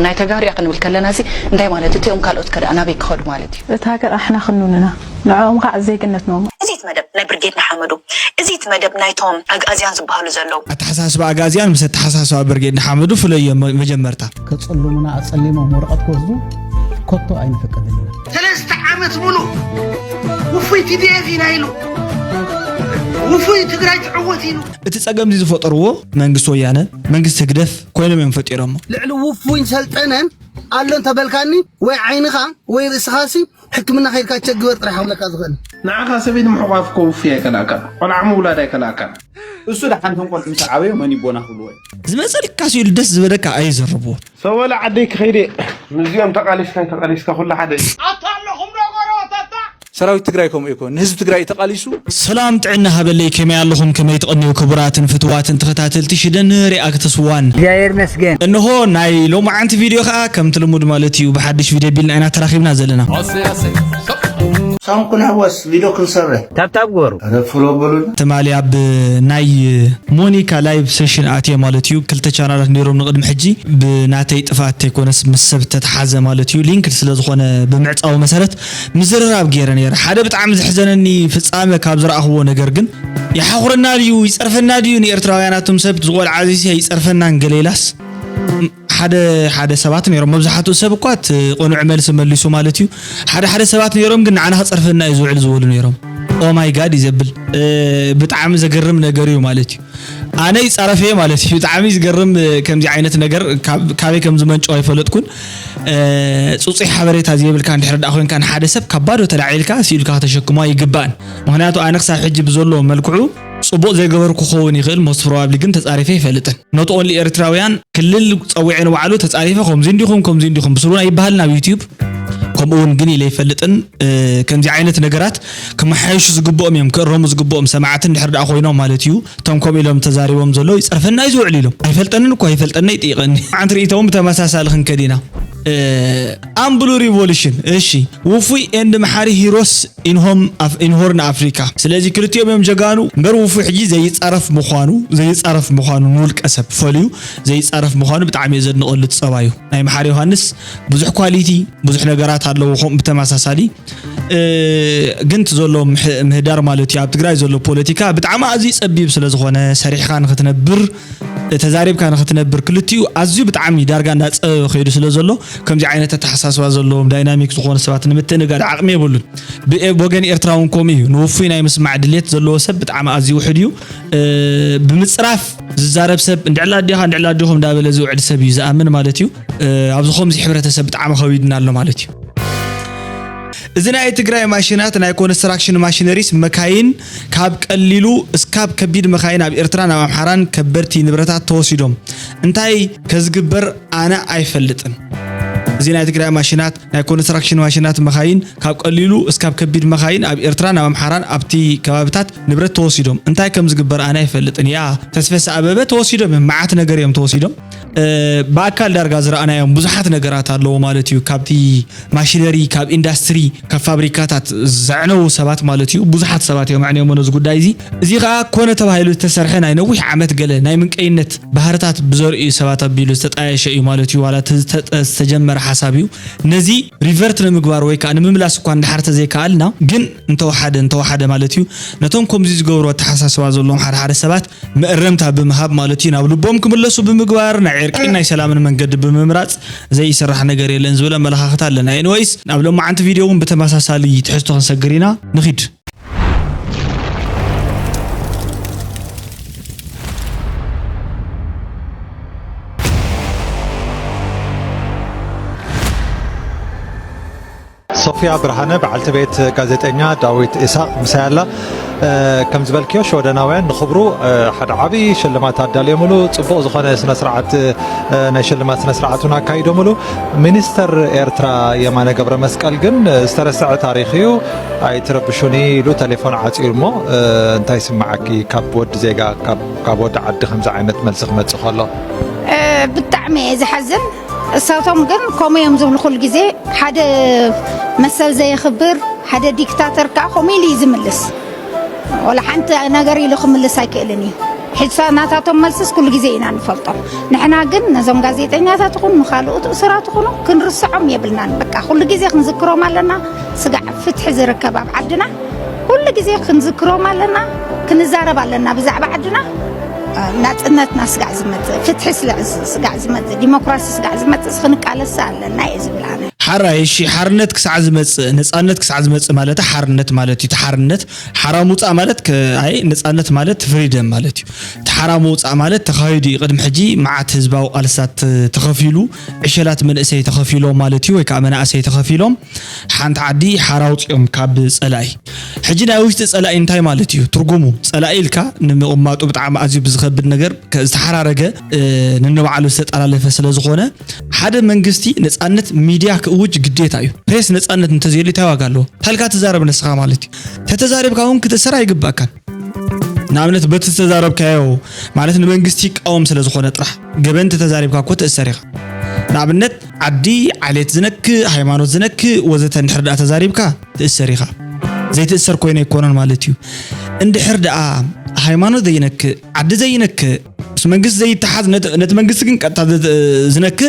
ናይ ተጋሩ እያ ክንብል ከለና እዚ እንታይ ማለት እዩ? እቲኦም ካልኦት ከ ደኣ ናበይ ክኸዱ ማለት እዩ? እታ ሃገር ኣሕና ክንውንና ንዕኦም ከዓ ዜግነት ነዎም። እዚ እቲ መደብ ናይ ብርጌድ ንሓመዱ፣ እዚ እቲ መደብ ናይቶም ኣግኣዝያን ዝበሃሉ ዘለዉ። ኣተሓሳስባ ኣግኣዝያን ምስ ኣተሓሳስባ ብርጌድ ንሓመዱ ፍለዮ መ-፣ መጀመርታ። ከጸልሙና ኣጸሊሞም ወረቐት ክወስዱ ኮቶ ኣይንፈቅድን ኢና። ሰለስተ ዓመት ሙሉ ውፉይ ቲ ዲ ኤፍ ኢና ኢሉ፣ ውፉይ ትግራይ ትዕወት ኢሉ። እቲ ጸገም እዚ ዝፈጠርዎ መንግስቲ ወያነ፣ መንግስቲ ህግደፍ ኮይኖም እዮም ፈጢሮሞ። ልዕሊ ውፉይን ሰልጠነን ኣሎ እንተበልካኒ፣ ወይ ዓይንኻ ወይ ርእስኻሲ ሕክምና ከይድካ ቸክ ግበር ጥራሕ ክብለካ ዝኽእል። ንዓኻ ሰበይቲ ምሕቋፍ እኮ ውፉይ ኣይከላእካን፣ ቆልዓ ምውላድ ኣይከላእካን። እሱ ደሓን እቶም ቆልዑ ምስ ዓበዩ መን ይቦና ክብልዎ እዮም። ዝመጸልካ ሲሉ ደስ ዝበለካ ኣይዘርብዎ። ሰበለ ዓደይ ክኸይደ ምስዚኦም ተቓሊስካ ተቓሊስካ ኩሉ ሓደ እዩ። ኣታ ኣለኹም ዶ ጎረባብታ? ሰራዊት ትግራይ ከምኡ ይኮን፣ ንህዝቢ ትግራይ ተቓሊሱ። ሰላም ጥዕና ሃበለይ፣ ከመይ ኣለኹም? ከመይ ትቐንዩ ክቡራትን ፍትዋትን ተኸታተልቲ ሽደን ሪኣክትስ ዋን? እግዚኣብሔር ይመስገን። እንሆ ናይ ሎማዓንቲ ቪድዮ ኸኣ ከምቲ ልሙድ ማለት እዩ ብሓድሽ ቪድዮ ቢልና ኢና ተራኺብና ዘለና። ሳምኩን ሕወስ ቪድዮ ክንሰርሕ። ታብታብ ግበሩ። ኧረ ፍሎ በሉና። ትማሊ ኣብ ናይ ሞኒካ ላይቭ ሴሽን ኣትየ ማለት እዩ። ክልተ ቻናላት ነይሮም ንቕድሚ ሕጂ ብናተይ ጥፍኣት ተይኮነስ ምስ ሰብ ተተሓዘ ማለት እዩ። ሊንክ ስለ ዝኾነ ብምዕጻው መሰረት ምዝርራብ ገይረ ነይረ። ሓደ ብጣዕሚ ዘሕዘነኒ ፍጻመ ካብ ዝረኣኽዎ ነገር ግን ይሓኹረና ድዩ ይጸርፈና ድዩ ንኤርትራውያን ኣቱም ሰብ ዝቖልዓ እዚሲ ኣይጸርፈናን ገለ ኢላስ ሓደ ሓደ ሰባት ነይሮም። መብዛሕትኡ ሰብ እኳ እቲ ቅኑዕ መልሲ መሊሱ ማለት እዩ። ሓደ ሓደ ሰባት ነይሮም ግን ንዓና ክጸርፈና እዩ ዝውዕል ዝበሉ ነይሮም። ኦ ማይ ጋድ እዩ ዘብል። እ፣ ብጣዕሚ ዘገርም ነገር እዩ ማለት እዩ። ኣነ ይጻረፍ እየ ማለት እዩ። ብጣዕሚ ዝገርም፣ እ፣ ከምዚ ዓይነት ነገር ካብ-፣ ካበይ ከም ዝመንጨው ኣይፈለጥኩን። እ፣ ጽጹይ ሓበሬታ ዘየብልካ እንድሕር ደኣ ኮይንካ ንሓደ ሰብ ካብ ባዶ ተላዒልካ ስኢልካ ከተሸክሞ ኣይግባእን። ምኽንያቱ ኣነ ክሳብ ሕጂ ብዘሎ መልክዑ ጽቡቕ ዘይገበርኩ ክኸውን ይኽእል፣ ሞስት ፕሮባብሊ ግን ተጻሪፈ ኣይፈልጥን። ኖት ኦንሊ ኤርትራውያን ክልል ጸዊዐ ንባዕሉ ተጻሪፈ ከምዚ እንዲኹም ከምዚ እንዲኹም ብስሩን ኣይበሃልን ኣብ ዩትዩብ። ከምኡ እውን ግን ኢለ ኣይፈልጥን። እ፣ ከምዚ ዓይነት ነገራት ክመሓየሹ ዝግብኦም እዮም፣ ክእረሙ ዝግብኦም ሰማዕቲ እንድሕር ደኣ ኮይኖም ማለት እዩ። እቶም ከምኡ ኢሎም ተዛሪቦም ዘለዉ ይጸርፈና እዩ ዝውዕል ኢሎም። ኣይፈልጠንን እኮ ኣይፈልጠና ይጥይቐኒ። ዓንት ርእይቶ እውን ብተመሳሳሊ ክንከድ ኢና። እ፣ ኣምብሉ ሪቮሉሽን፣ እሺ፣ ውፉይ ኤንድ መሓሪ ሂሮስ ኢንሆም ኣፍ-፣ ኢንሆርን ኣፍሪካ። ስለዚ ክልቲኦም እዮም ጀጋኑ። እምበር ውፉይ ሕጂ ዘይጻረፍ ምዃኑ፣ ዘይጻረፍ ምዃኑ ንውልቀ ሰብ ፈልዩ ዘይጻረፍ ምዃኑ ብጣዕሚ እየ ዘድንቐሉ። እቲ ጸባዩ ናይ መሓሪ ዮሃንስ ብዙሕ ኳሊቲ፣ ብዙሕ ነገራት ኣለዎ። ከምኡ ብተመሳሳሊ፣ እ፣ ግን እቲ ዘሎ ምሕ-፣ ምህዳር ማለት እዩ፣ ኣብ ትግራይ ዘሎ ፖለቲካ ብጣዕሚ ኣዝዩ ጸቢብ ስለ ዝኾነ፣ ሰሪሕካ ንኽትነብር፣ ተዛሪብካ ንኽትነብር፣ ክልቲኡ ኣዝዩ ብጣዕሚ ዳርጋ እንዳጸበበ ከይዱ ስለ ዘሎ፣ ከምዚ ዓይነት ኣተሓሳስባ ዘለዎም ዳይናሚክ ዝኾኑ ሰባት ንምትእንጋድ ዓቕሚ የብሉን። ብኤ-፣ ብወገን ኤርትራ እውን ከምኡ እዩ። ንውፉይ ናይ ምስማዕ ድሌት ዘለዎ ሰብ ብጣዕሚ ኣዝዩ ውሑድ እዩ። እ፣ ብምጽራፍ ዝዛረብ ሰብ፣ "እንድዕላ ኣዴኻ፣ እንድዕላ ኣዴኹም" እንዳበለ ዝውዕል ሰብ እዩ ዝኣምን ማለት እዩ። እ፣ ኣብዚ ከምዚ ሕብረተሰብ ብጣዕሚ ከቢድና ኣሎ ማለት እዩ። እዚ ናይ ትግራይ ማሽናት፣ ናይ ኮንስትራክሽን ማሽነሪስ፣ መካይን፣ ካብ ቀሊሉ እስካብ ከቢድ መካይን ኣብ ኤርትራን ኣብ ኣምሓራን ከበድቲ ንብረታት ተወሲዶም። እንታይ ከዝግበር ኣነ ኣይፈልጥን። እዚ ናይ ትግራይ ማሽናት፣ ናይ ኮንስትራክሽን ማሽናት፣ መካይን፣ ካብ ቀሊሉ እስካብ ከቢድ መካይን ኣብ ኤርትራን ኣብ ኣምሓራን ኣብቲ ከባብታት ንብረት ተወሲዶም። እንታይ ከም ዝግበር ኣነ ኣይፈልጥን። ያ ተስፈሰ ኣበበ ተወሲዶም እዮም፣ መዓት ነገር እዮም ተወሲዶም። እ፣ ብኣካል ዳርጋ ዝረኣናዮም ብዙሓት ነገራት ኣለዎ ማለት እዩ። ካብቲ ማሽነሪ፣ ካብ ኢንዳስትሪ፣ ካብ ፋብሪካታት ዘዕነዉ ሰባት ማለት እዩ። ብዙሓት ሰባት እዮም ኣዕንዮሞ ነዚ ጉዳይ እዚ። እዚ ኸኣ ኮነ ተባሂሉ ዝተሰርሐ ናይ ነዊሕ ዓመት ገለ ናይ ምንቀይነት ባህርታት ብዘርእዩ ሰባት ኣቢሉ ዝተጣየሸ እዩ ማለት እዩ። ዋላ እቲ ዝተጠ-፣ ዝተጀመረ ሓሳብ እዩ። ነዚ ሪቨርት ንምግባር ወይ ከኣ ንምምላስ እኳ እንድሓር ተዘይከኣልና፣ ግን እንተወሓደ፣ እንተወሓደ ማለት እዩ፣ ነቶም ከምዚ ዝገብሩ ኣተሓሳስባ ዘለዎም ሓደ ሓደ ሰባት መእረምታ ብምሃብ ማለት እዩ፣ ናብ ልቦም ክምለሱ ብምግባር፣ ናይ ዕርቂን ናይ ሰላምን መንገዲ ብምምራጽ ዘይስራሕ ነገር የለን ዝብል ኣመለኻኽታ ኣለና። ኤኒወይስ፣ ናብ ሎማዓንቲ ቪድዮ እውን ብተመሳሳሊ ትሕዝቶ ክንሰግር ኢና። ንኺድ። ሶፍያ ብርሃነ፣ በዓልቲ ቤት ጋዜጠኛ ዳዊት ኢሳቕ ምሳይ ኣላ። እ፣ ከም ዝበልክዮ፣ ሽወደናውያን ንኽብሩ፣ እ፣ ሓደ ዓብዪ ሽልማት ኣዳልዮምሉ፣ ጽቡቕ ዝኾነ ስነ ስርዓት፣ እ፣ ናይ ሽልማት ስነ ስርዓት እውን ኣካይዶምሉ። ሚኒስተር ኤርትራ የማነ ገብረ መስቀል ግን፣ እ፣ ዝተረስዐ ታሪኽ እዩ፣ ኣይትረብሹኒ ኢሉ ተሌፎን ዓጽዩ እሞ፣ እ፣ እንታይ ይስምዓኪ? ካብ ወዲ ዜጋ፣ ካብ፣ ካብ ወዲ ዓዲ ከምዚ ዓይነት መልሲ ክመጽእ ከሎ? እ፣ ብጣዕሚ እየ ዝሓዝን። እሳቶም ግን ከምኡ እዮም ዝብሉ ኩሉ ግዜ። ሓደ መሰል ዘየኽብር፣ ሓደ ዲክታተር ከኣ ከምኡ ኢሉ እዩ ዝምልስ። ወላ ሓንቲ ነገር ኢሉ ክምልስ ኣይክእልን እዩ። ሕሳ ናታቶም መልስስ ኩሉ ግዜ ኢና ንፈልጦ። ንሕና ግን ነዞም ጋዜጠኛታት ይኹን ንኻልኦት እሱራት ይኹኑ ክንርስዖም የብልናን። በቃ ኩሉ ግዜ ክንዝክሮም ኣለና። ስጋዕ ፍትሒ ዝርከብ ኣብ ዓድና ኩሉ ግዜ ክንዝክሮም ኣለና። ክንዛረብ ኣለና ብዛዕባ ዓድና። ናጽነትና ስጋዕ ዝመጽእ፣ ፍትሒ ስለ-፣ ስጋዕ ዝመጽእ፣ ዲሞክራሲ ስጋዕ ዝመጽእ ክንቃለስ ኣለና እየ ዝብል ኣነ። ሓራይ፣ እሺ፣ ሓርነት ክሳዕ ዝመጽእ፣ ነጻነት ክሳዕ ዝመጽእ ማለት ሓርነት ማለት እዩ። እቲ ሓርነት ሓራ ምውጻእ ማለት ከ-፣ ኣይ፣ ነጻነት ማለት ፍሪደም ማለት እዩ። እቲ ሓራ ምውጻእ ማለት ተኻይዱ እዩ። ቅድሚ ሕጂ መዓት ህዝባዊ ቃልስታት ተኸፊሉ፣ ዕሸላት መንእሰይ ተኸፊሎም ማለት እዩ፣ ወይ ከዓ መናእሰይ ተኸፊሎም ሓንቲ ዓዲ ሓራ ኣውጺኦም ካብ ጸላኢ። ሕጂ ናይ ውሽጢ ጸላኢ እንታይ ማለት እዩ? ትርጉሙ፣ ጸላኢ ኢልካ ንምቕማጡ ብጣዕሚ ኣዝዩ ብዝኸብድ ነገር ከ-፣ ዝተሓራረገ፣ እ፣ ንንባዕሉ ዝተጠላለፈ ስለ ዝኾነ፣ ሓደ መንግስቲ ነጻነት ሚድያ ክእውጅ ግዴታ እዩ። ፕሬስ ነጻነት እንተዘየሉ እንታይ ዋጋ ኣለዎ? ታልካ ትዛረብ ንስኻ ማለት እዩ። ተተዛሪብካ እውን ክትእሰር ኣይግባእካን። ንኣብነት በቲ ዝተዛረብካዮ ማለት ንመንግስቲ ይቃወም ስለ ዝኾነ ጥራሕ ገበን እንተተዛሪብካ እኮ ትእሰር ኢኻ። ንኣብነት ዓዲ፣ ዓሌት ዝነክእ፣ ሃይማኖት ዝነክእ ወዘተ እንድሕር ደኣ ተዛሪብካ ትእሰር ኢኻ። ዘይትእሰር ኮይነ ኣይኮነን ማለት እዩ። እንድሕር ደኣ ሃይማኖት ዘይነክእ፣ ዓዲ ዘይነክእ፣ ምስ መንግስቲ ዘይተሓዝ፣ ነት-፣ ነቲ መንግስቲ ግን ቀጥታ ዝ-፣ ዝነክእ፣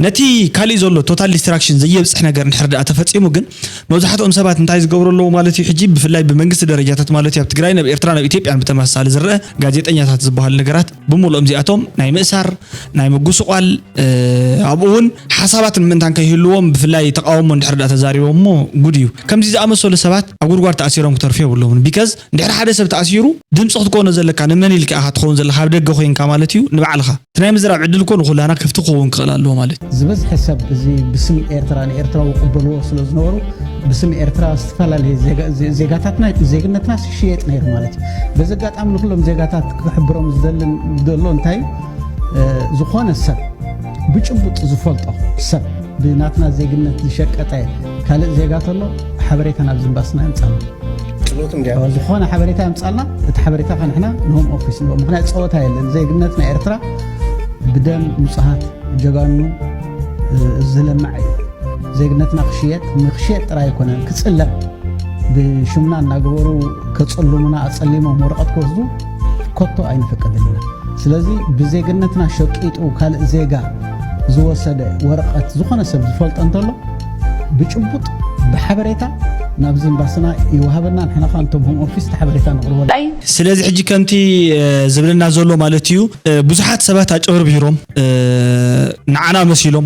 ነቲ ካሊእ ዘሎ ቶታል ዲስትራክሽን ዘየብፅሕ ነገር እንድሕር ደኣ ተፈፂሙ ግን መብዛሕትኦም ሰባት እንታይ ዝገብሩ ኣለዉ ማለት እዩ? ሕጂ ብፍላይ ብመንግስቲ ደረጃታት ማለት እዩ ኣብ ትግራይ፣ ናብ ኤርትራ፣ ናብ ኢትዮጵያ ብተመሳሳሊ ዝረአ ጋዜጠኛታት ዝበሃሉ ነገራት ብምልኦም እዚኣቶም ናይ ምእሳር፣ ናይ ምጉስቋል፣ እ፣ ኣብኡ እውን ሓሳባት ንምእንታን ከይህልዎም ብፍላይ ተቃውሞ እንድሕር ደኣ ተዛሪቦም እሞ ጉድ እዩ። ከምዚ ዝኣመሰሉ ሰባት ኣብ ጉድጓድ ተኣሲሮም ክተርፉ የብሎምን። ቢካዝ እንድሕር ሓደ ሰብ ተኣሲሩ ድምፂ ክትኮኖ ዘለካ ንመን ኢልካ ኢኻ ትኸውን ዘለካ? ኣብ ደገ ኮይንካ ማለት እዩ ንባዕልኻ። እቲ ናይ ምዝራብ ዕድል እኮ ንኹላና ክፍቲ ክኸውን ክኽእል ኣለዎ ማለት እዩ። ዝበዝሐ ሰብ እዚ ብስም ኤርትራ ንኤርትራዊ ይቕበልዎ ስለ ዝነበሩ ብስም ኤርትራ ዝተፈላለየ ዜጋ-፣ ዜ-፣ ዜጋታትና ዜግነትና ይሽየጥ ነይሩ ማለት እዩ። በዚ ኣጋጣሚ ንኩሎም ዜጋታት ክሕብሮም ዝደልን ዘሎ እንታይ እዩ? እ፣ ዝኾነ ሰብ ብጭቡጥ ዝፈልጦ ሰብ ብናትና ዜግነት ዝሸቀጠ ካልእ ዜጋ ተሎ ሓበሬታ ናብ ዝምባስና የምጻና። ጽሎት እንዲያ። ዝኾነ ሓበሬታ የምጻልና፣ እቲ ሓበሬታ ከ ንሕና ንሆም ኦፊስ ንቦ። ምኽንያት ጸወታ የለን። ዜግነት ናይ ኤርትራ ብደም ንጹሃት ጀጋኑ፣ እ፣ ዝለምዕ እዩ። ዜግነትና ክሽየጥ፣ ንክሽየጥ ጥራይ ኣይኮነን፣ ክጽለም። ብሽምና እናገበሩ ከጸልሙና፣ ኣጸሊሞም ወረቐት ክወስዱ ኮቶ ኣይንፈቅድልና። ስለዚ ብዜግነትና ሸቂጡ ካልእ ዜጋ ዝወሰደ ወረቐት ዝኾነ ሰብ ዝፈልጦ እንተሎ ብጭቡጥ ብሓበሬታ ናብዚ ኤምባስና ይወሃበና፣ ንሕና ከኣ ነቶም ሆም ኦፊስ እቲ ሓበሬታ ነቕርበሉ። ስለዚ ሕጂ ከምቲ፣ እ፣ ዝብለና ዘሎ ማለት እዩ፣ እ፣ ብዙሓት ሰባት ኣጭበርቢሮም፣ እ፣ ንዓና መሲሎም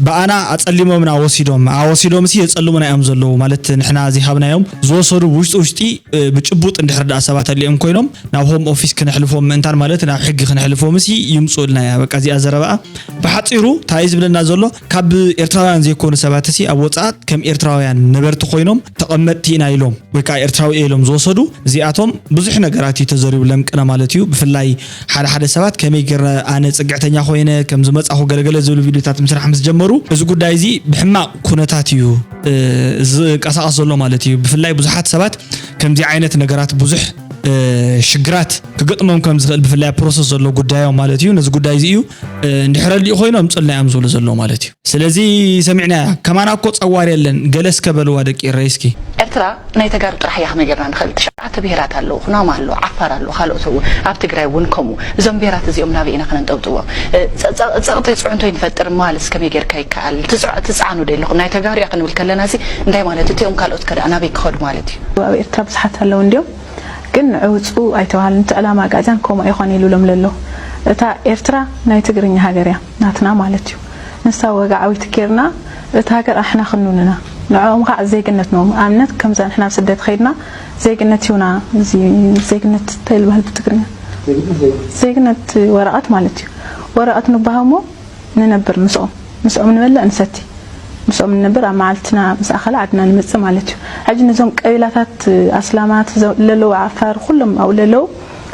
ብኣና ኣጸሊሞምና ወሲዶም፣ ኣወሲዶም ሲ የጸልሙና እዮም ዘለዉ ማለት ንሕና ዘይሃብናዮም ዝወሰዱ ውሽጢ ውሽጢ፣ እ፣ ብጭቡጥ እንድሕር ደኣ ሰባት ኣሊኦም ኮይኖም ናብ ሆም ኦፊስ ክነሕልፎም ምእንታን ማለት ናብ ሕጊ ክነሕልፎም ሲ ይምጽኡልና እያ። በቃ እዚኣ ዘረባኣ ብሓጺሩ እንታይ እዩ ዝብለና ዘሎ? ካብ ኤርትራውያን ዘይኮኑ ሰባት ሲ ኣብ ወጻእ ከም ኤርትራውያን ነበርቲ ኮይኖም ተቐመጥቲ ኢና ኢሎም ወይ ከዓ ኤርትራዊ እየ ኢሎም ዝወሰዱ እዚኣቶም ብዙሕ ነገራት እዩ ተዘሪቡ ለምቅነ ማለት እዩ። ብፍላይ ሓደ ሓደ ሰባት ከመይ ገይረ ኣነ ጽግዕተኛ ኮይነ ከም ዝመጻኹ ገለገለ ዝብሉ ቪድዮታት ምስራሕ ምስ ጀመሩ እዚ ጉዳይ እዚ ብሕማቕ ኩነታት እዩ፣ እ፣ ዝንቀሳቐስ ዘሎ ማለት እዩ። ብፍላይ ብዙሓት ሰባት ከምዚ ዓይነት ነገራት ብዙሕ፣ እ፣ ሽግራት ክገጥሞም ከም ዝኽእል ብፍላይ ኣብ ፕሮሰስ ዘሎ ጉዳዮም ማለት እዩ። ነዚ ጉዳይ እዚ እዩ፣ እ፣ እንድሕር ረዲኡ ኮይኑ ኣምጽልና እዮም ዝብሉ ዘሎ ማለት እዩ። ስለዚ ሰሚዕናያ፣ ከማና እኮ ጸዋር የለን፣ ገለ እስከ በልዋ ደቂ ኤረይ እስኪ። ኤርትራ ናይ ተጋሩ ጥራሕ እያ፣ ከመይ ጌርና ንኽእል? ትሽዓተ ብሄራት ኣለዉ፣ ኩናማ ኣሎ፣ ዓፋር ኣሎ፣ ካልኦት እውን፣ ኣብ ትግራይ እውን ከምኡ። እዞም ብሄራት እዚኦም ናበይ ኢና ከነንጠብጥቦም? እ፣ ጸ-፣ ጸ-፣ ጸቕጢ ጽዕንቶ ይንፈጥር ምባልስ ከመይ ጌርካ ይከኣል? ትጽዕ-፣ ትጽዓኑ ዶ የለኹም? ናይ ተጋሩ እያ ክንብል ከለና ሲ እንታይ ማለት እዩ? እቲኦም ካልኦት ከ ደኣ ናበይ ክኸዱ ማለት እዩ? ኣብ ኤርትራ ብዙሓት ኣለዉ እንድዮም፣ ግን ንዑ ውጽኡ ኣይተባህሉን። እቲ ዕላማ ኣጋዚያን ከምኡ ኣይኮነ ኢሉ ኢሎም ለለዉ። እታ ኤርትራ ናይ ትግርኛ ሃገር እያ፣ ናትና ማለት እዩ። ንሳ ወግዓዊት ጌርና፣ እታ ሃገር ኣሕና ክንውንና። ንዕኦም ኸዓ ዜግነት ንህቦም። ኣብነት ከምዛ ንሕና ኣብ ስደት ኸይድና ዜግነት ይሁና፣ እዚ ዜግነት እንታይ ይበሃል ብትግርኛ? ዜግነት ወረቐት ማለት እዩ። ወረቐት ንበሃሞ ንነብር ምስኦም። ምስኦም ንበልዕ ንሰቲ። ምስኦም ንነብር፣ ኣብ መዓልትና ምስ ኣኸለ ዓድና ንመጽእ ማለት እዩ። ሕጂ ነዞም ቀቢላታት ኣስላማት ዘ-፣ ለለዉ ዓፋር ኩሎም ኣብኡ ለለዉ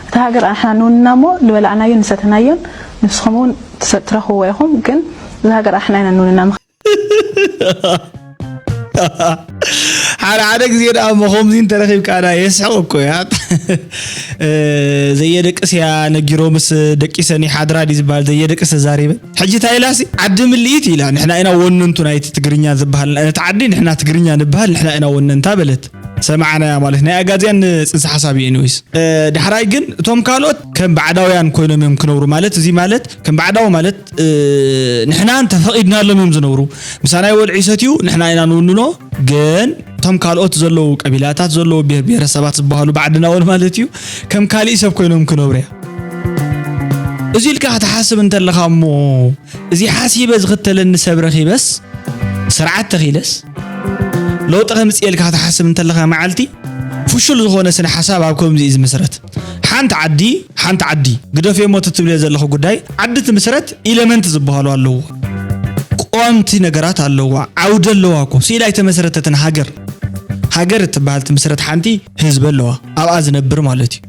እታ ሃገር ኣንሕና ንውንና እሞ ዝበላዕናዮን ዝሰተናዮን ንስኹም እውን ትሰ-፣ ትረኽብዎ ኢኹም፣ ግን እዛ ሃገር ኣንሕና ኢና ንውንና። ሓደ ሓደ ግዜ ደኣ እሞ ከምዚ እንተረኺብካ ደኣ የስሕቕ እኮ እያ። እ፣ ዘየደቅስ እያ ነጊሮምስ ደቂሰን ይሓድራ ድዩ ዝበሃል? ዘየደቅስ ተዛሪበ። ሕጂ እንታይ ኢላሲ? ዓዲ ምልኢት ኢላ፣ ንሕና ኢና ወነንቱ ናይቲ ትግርኛ ዝበሃል፣ ነቲ ዓዲ ንሕና ትግርኛ ንበሃል፣ ንሕና ኢና ወነንታ በለት። ሰማዕናያ ማለት ናይ ኣጋዝያን ጽንሰ ሓሳብ እዩ። Anyways፣ እ፣ ዳሕራይ ግን እቶም ካልኦት ከም ባዕዳውያን ኮይኖም እዮም ክነብሩ። ማለት እዚ ማለት ከም ባዕዳዊ ማለት፣ እ፣ ንሕና እንተፈቒድናሎም እዮም ዝነብሩ። ምሳና ይበልዑ ይሰትዩ፣ ንሕና ኢና ንውንኖ። ግን እቶም ካልኦት ዘለዉ ቀቢላታት ዘለዉ ብሄር ብሄረሰባት ዝበሃሉ ባዕድና እውን ማለት እዩ ከም ካሊእ ሰብ ኮይኖም ክነብሩ እያ። እዚ ኢልካ ክትሓስብ እንተለኻ እሞ እዚ ሓሲበ ዝኽተለኒ ሰብ ረኺበስ ስርዓት ተኺለስ ለውጢ ከምፅእ ኢልካ ክትሓስብ እንተለኻ መዓልቲ ፍሹል ዝኾነ ስነ ሓሳብ ኣብ ከምዚ እዩ ዝምስረት። ሓንቲ ዓዲ ሓንቲ ዓዲ ግደፍዮ እሞ እቲ ትብልዮ ዘለኹ ጉዳይ ዓዲ ትምስረት ኢለመንት ዝበሃሉ ኣለዎ። ቆምቲ ነገራት ኣለዋ። ዓውዲ ኣለዋ እኮ ስኢላ ኣይተመሰረተትን ሃገር። ሃገር እትበሃል ትምስረት ሓንቲ ህዝቢ ኣለዋ ኣብኣ ዝነብር ማለት እዩ።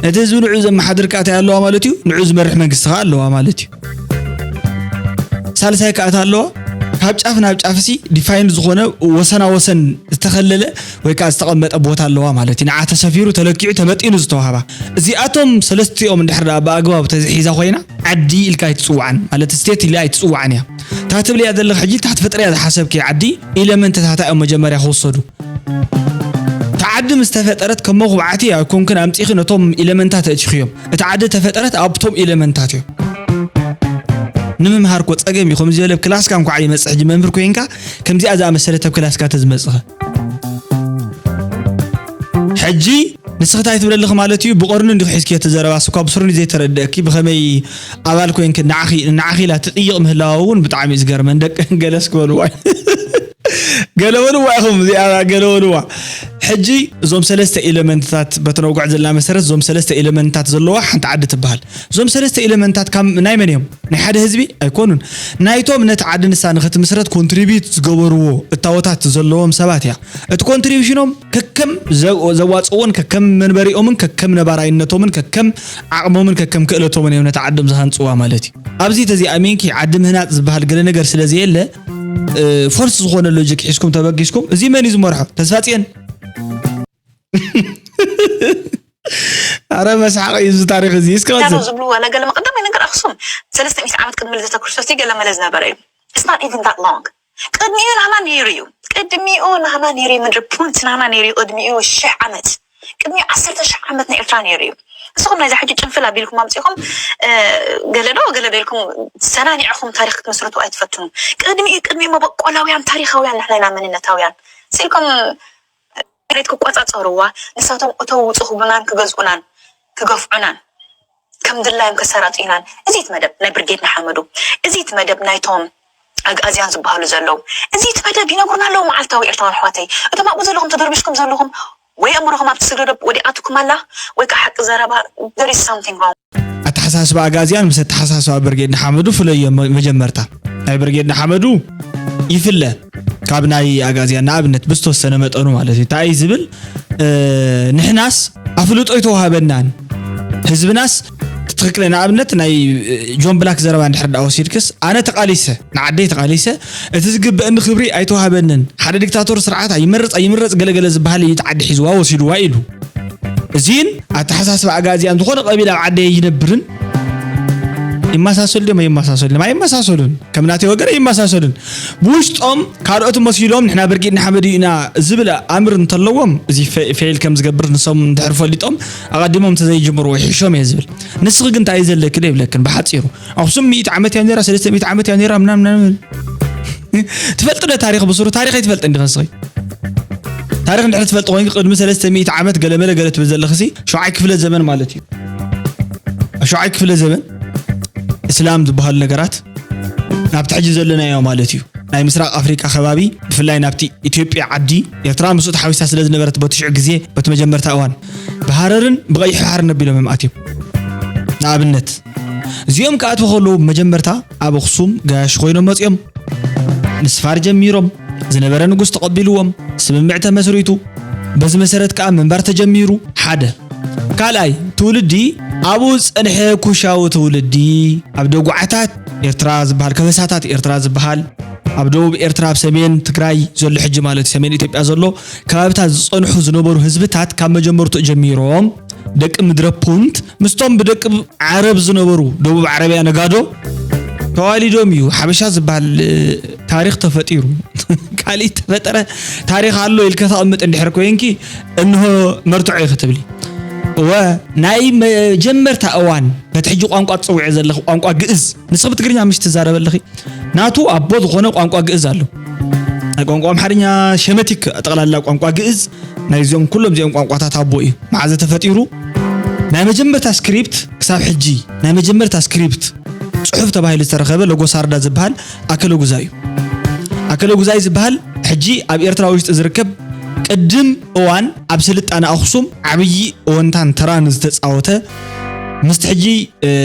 ነቲ ህዝቢ ንዑ ዘመሓድር ከኣ እንታይ ኣለዋ ማለት እዩ? ንዑ ዝመርሕ መንግስቲ ከኣ ኣለዋ ማለት እዩ። ሳልሳይ ከኣ እታ ኣለዋ ካብ ጫፍ ናብ ጫፍሲ ዲፋይን ዝኾነ ወሰና ወሰን ዝተኸለለ ወይ ከኣ ዝተቐመጠ ቦታ ኣለዋ ማለት እዩ። ንዓ ተሰፊሩ ተለኪዑ ተመጢኑ ዝተዋህባ እዚኣቶም ሰለስቲኦም እንድሕር ደኣ ብኣግባብ ተዝሒዛ ኮይና ዓዲ ኢልካ ኣይትጽዋዕን ማለት ስቴት ኢላ ኣይትጽዋዕን እያ። እታ ትብልያ ዘለኺ ሕጂ እታ ትፈጥርያ ዝሓሰብኪ ዓዲ ኢለመንትታታ እዮም መጀመርያ ክውሰዱ። እታ ዓዲ ምስ ተፈጠረት ከም መኹብዓቲ ኣይኮንክን ኣምጺኺ ነቶም ኢለመንታት ኣእቲኽዮም። እታ ዓዲ ተፈጠረት ኣብቶም ኢለመንታት እዮም። ንምምሃር እኮ ጸገም እዩ። ከምዚ ዝበለ ኣብ ክላስካ እንኳዕ ይመጽእ ሕጂ መምህር ኮይንካ ከምዚኣ ዝኣመሰለት ኣብ ክላስካ ተዝመጽኸ። ሕጂ ንስኺ እንታይ ትብለልኺ ማለት እዩ? ብቐርኑ እንዲኺ ሒዝኪዮ እቲ ዘረባስ እኳ ብስሩን እዩ ዘይተረድአኪ። ብኸመይ ኣባል ኮይንኪ ንዓኺ ንዓኺ ኢላ ትጥይቕ ምህላዋ እውን ብጣዕሚ እዩ ዝገርመን። ደቂ ገለስ ክበልዋ ገለ በልዋ ኢኹም እዚኣ ገለ በልዋ። ሕጂ እዞም ሰለስተ ኤለመንትታት በቲ ነውግዕ ዘለና መሰረት እዞም ሰለስተ ኤለመንትታት ዘለዋ ሓንቲ ዓዲ ትበሃል። እዞም ሰለስተ ኤለመንታት ካብ ናይ መን እዮም? ናይ ሓደ ህዝቢ ኣይኮኑን። ናይቶም ነቲ ዓዲ ንሳ ንኽትምስረት ኮንትሪቢዩት ዝገበርዎ እታወታት ዘለዎም ሰባት እያ። እቲ ኮንትሪቢሽኖም ከከም ዘ- ዘዋፅዎን ከከም መንበሪኦምን ከከም ነባራይነቶምን ከከም ዓቕሞምን ከከም ክእለቶምን እዮም ነቲ ዓዶም ዝሃንፅዋ ማለት እዩ። ኣብዚ ተዚኣሚንኪ ዓዲ ምህናፅ ዝበሃል ገለ ነገር ስለ ዘየለ እ፣ ፎርስ ዝኾነ ሎጂክ ሒዝኩም ተበጊስኩም እዚ መን እዩ ዝመርሖ? ተስፋፅየን። ኣረ መስሓቕ እዩ እዚ ታሪኽ እዚ። እስከ ናብ ቀፅል። ዝብልዎ ነገር መቀዳማይ ነገር ኣክሱም ሰለስተ ሚእቲ ዓመት ቅድሚ ልደተ ክርስቶስ ገለ መለ ዝነበረ እዩ። It's not even that long። ቅድሚኡ ናህና ነይሩ እዩ። ቅድሚኡ ናህና ነይሩ እዩ። ምድሪ ፑንት ናህና ነይሩ እዩ። ቅድሚኡ ሽሕ ዓመት፣ ቅድሚኡ ዓሰርተ ሽሕ ዓመት ናይ ኤርትራ ነይሩ እዩ። ንስኹም ናይዛ ሕጂ ጭንፍል ኣቢልኩም ኣምጺኹም፣ እ፣ ገለ ዶ ገለ ዶ ኢልኩም ሰናኒዕኹም ታሪኽ ክትምስርቱ ኣይትፈትኑ። ቅድሚኡ ቅድሚኡ መበቆላውያን ታሪኻውያን ንሕና ኢና መንነታውያን። ስኢልኩም መሬት ክቆጻጸርዋ፣ ንሳቶም እተው ውጹ ክብሉናን ክገዝኡናን ክገፍዑናን ከም ድላዮም ከሰራጥዩናን። እዚ እቲ መደብ ናይ ብርጌድ ንሓመዱ፣ እዚ እቲ መደብ ናይቶም ኣግኣዝያን ዝበሃሉ ዘለዉ፣ እዚ እቲ መደብ ይነግሩና ኣለዉ መዓልታዊ ኤርትራውያን ኣሕዋተይ። እቶም ኣብኡ ዘለኹም ተደርቢሽኩም ዘለኹም ወይ ኣእምሮኹም ኣብቲ ስግረ ዶብ ወዲቓትኩም ኣላ ወይ ከዓ ሓቂ ዘረባ there is something wrong። ኣተሓሳስባ ኣግኣዝያን ምስ ኣተሓሳስባ ብርጌድ ንሓመዱ ፍለዮ። መ- መጀመርታ ናይ ብርጌድ ንሓመዱ ይፍለ ካብ ናይ ኣግኣዝያን ንኣብነት ብዝተወሰነ መጠኑ ማለት እዩ። እንታይ እዩ ዝብል እ፣ ንሕናስ ኣፍልጦ ኣይተዋሃበናን ህዝብናስ ትክክለ። ንኣብነት ናይ እ፣ ጆን ብላክ ዘረባ እንድሕር ዳ ወሲድክስ ኣነ ተቃሊሰ ንዓደይ ተቃሊሰ እቲ ዝግበአኒ ክብሪ ኣይተዋሃበንን። ሓደ ዲክታቶር ስርዓት ኣይመረፅ ኣይምረፅ ገለገለ ዝበሃል እዩ እቲ ዓዲ ሒዝዋ ወሲድዋ ኢሉ። እዚን ኣተሓሳስባ ኣጋዚያን ዝኾነ ቀቢል ኣብ ዓደይ ኣይነብርን። ይመሳሰሉ ድዮም ኣይመሳሰሉን? ኣይመሳሰሉን። ከም ናተይ ወገን ኣይመሳሰሉን። ብውሽጦም ካልኦት መሲሎም ንሕና ብርጌድ ንሓመዱ ኢና ዝብል ኣምር እንተለዎም እዚ ፈ- ፌል ከም ዝገብር ንሶም እንድሕር ፈሊጦም ኣቐዲሞም እንተዘይጅምርዎ ይሕሾም እየ ዝብል። ንስኺ ግን እንታይ እዩ ዘለኪ ዶ ይብለክን ብሓፂሩ። ኣኽሱም ሚእቲ ዓመት እያ ነራ፣ ሰለስተ ሚእቲ ዓመት እያ ነራ ምናምን ምናምን። ትፈልጥ ዶ ታሪኽ ብስሩ? ታሪኽ ኣይትፈልጥን ዲኻ ንስኺ? ታሪኽ እንድሕር ትፈልጥ ኮይንኪ ቅድሚ ሰለስተ ሚእቲ ዓመት ገለመለ ገለ ትብል ዘለኽሲ ሸውዓይ ክፍለ ዘመን ማለት እዩ። ኣብ ሸውዓይ ክፍለ ዘመን እስላም ዝበሃሉ ነገራት ናብቲ ሕጂ ዘለናዮ ማለት እዩ ናይ ምስራቅ ኣፍሪቃ ከባቢ ብፍላይ ናብቲ ኢትዮጵያ ዓዲ ኤርትራ ምስኡ ተሓዊሳ ስለ ዝነበረት በቲ ሽዑ ግዜ በቲ መጀመርታ እዋን ብሃረርን ብቀይሕ ባሕርን ኣቢሎም እዮም ኣትዮም። ንኣብነት እዚኦም ክኣትዉ ከለዉ መጀመርታ ኣብ ኣኽሱም ጋያሽ ኮይኖም መፂኦም ምስፋር ጀሚሮም ዝነበረ ንጉስ ተቐቢልዎም ስምምዕ ተመስሪቱ በዚ መሰረት ከዓ ምንባር ተጀሚሩ ሓደ ካልኣይ ትውልዲ ኣብኡ ዝፀንሐ ኩሻዊ ትውልዲ ኣብ ደጉዓታት ኤርትራ ዝበሃል ከበሳታት ኤርትራ ዝበሃል ኣብ ደቡብ ኤርትራ ኣብ ሰሜን ትግራይ ዘሎ ሕጂ ማለት እዩ ሰሜን ኢትዮጵያ ዘሎ ከባብታት ዝፀንሑ ዝነበሩ ህዝብታት ካብ መጀመርትኡ ጀሚሮም ደቂ ምድረ ፑንት ምስቶም ብደቂ ዓረብ ዝነበሩ ደቡብ ዓረብያ ነጋዶ ተዋሊዶም እዩ ሓበሻ ዝበሃል ታሪኽ ተፈጢሩ። ካሊእ ተፈጠረ ታሪኽ ኣሎ ኢልከ ተቐምጥ እንድሕር ኮይንኪ እንሆ መርትዖ እዩ ክትብሊ። እወ፣ ናይ መጀመርታ እዋን በቲ ሕጂ ቋንቋ ትፅውዒ ዘለኺ ቋንቋ ግእዝ፣ ንስኺ ብትግርኛ ምሽ ትዛረቢ ኣለኺ፣ ናቱ ኣቦ ዝኾነ ቋንቋ ግእዝ ኣሎ። ናይ ቋንቋ ኣምሓርኛ ሸመቲክ ጠቕላላ ቋንቋ ግእዝ ናይዚኦም ኩሎም እዚኦም ቋንቋታት ኣቦ እዩ። መዓዘ ተፈጢሩ? ናይ መጀመርታ ስክሪፕት ክሳብ ሕጂ ናይ መጀመርታ ስክሪፕት ጽሑፍ ተባሂሉ ዝተረኸበ ሎጎሳርዳ ዝበሃል ኣከለጉዛይ እዩ። ኣከለጉዛይ ዝበሃል ሕጂ ኣብ ኤርትራ ውሽጢ ዝርከብ ቅድም እዋን ኣብ ስልጣነ ኣኽሱም ዓብዪ እወንታን ተራን ዝተፃወተ ምስቲ ሕጂ